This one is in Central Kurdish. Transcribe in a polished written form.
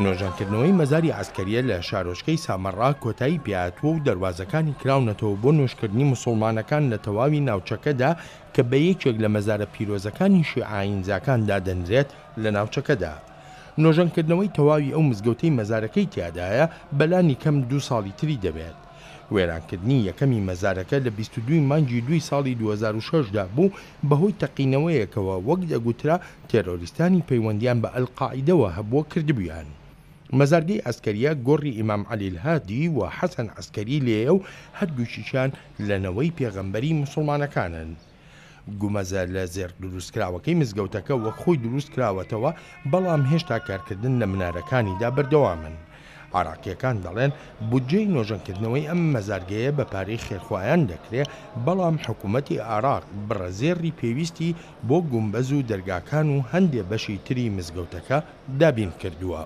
نۆژەنکردنەوەی مەزاری عەسکەریە لە شارۆچکەی سامەڕا کۆتایی پێهاتووە و دەروازەکانی کراونەتەوە بۆ نوێژکردنی موسوڵمانەکان لە تەواوی ناوچەکەدا کە بە یەکێک لە مەزارە پیرۆزەکانی شیعە ئایینزاکان دادەنرێت لە ناوچەکەدا. نۆژەنکردنەوەی تەواوی ئەو مزگەوتەی مەزارەکەی تیادایە بەلانی کەم دوو ساڵی تری دەوێت. وێرانکردنی یەکەمی مەزارەکە لە 22 ی مانگی دووی ساڵی 2006 دا بوو بەهۆی تەقینەوەیەکەوە وەک دەگوترا تێرۆریستانی پەیوەندیان بە ئەلقاعیدەوە هەبووە کردبوویان. مەزارگەی عەسکەریە گۆڕی ئیمام عەلی الهادی و حەسەن عەسکەری لێیە و هەردووکیشیان لە نەوەی پێغەمبەری موسڵمانەکانن. گومەزە لە زێڕ دروستکراوەکەی مزگەوتەکە وەک خۆی دروستکراوەتەوە، بەڵام هێشتا کارکردن لە منارەکانیدا بەردەوامن. عێراقییەکان دەڵێن، بودجەی نۆژەنکردنەوەی ئەم مەزارگەیە بە پارەی خێرخوایان دەکرێ، بەڵام حکومەتی عێراق بڕە زێڕی پێویستی بۆ گومبەز و دەرگاکان و هەندێ بەشی تری مزگەوتەکە دابینکردووە.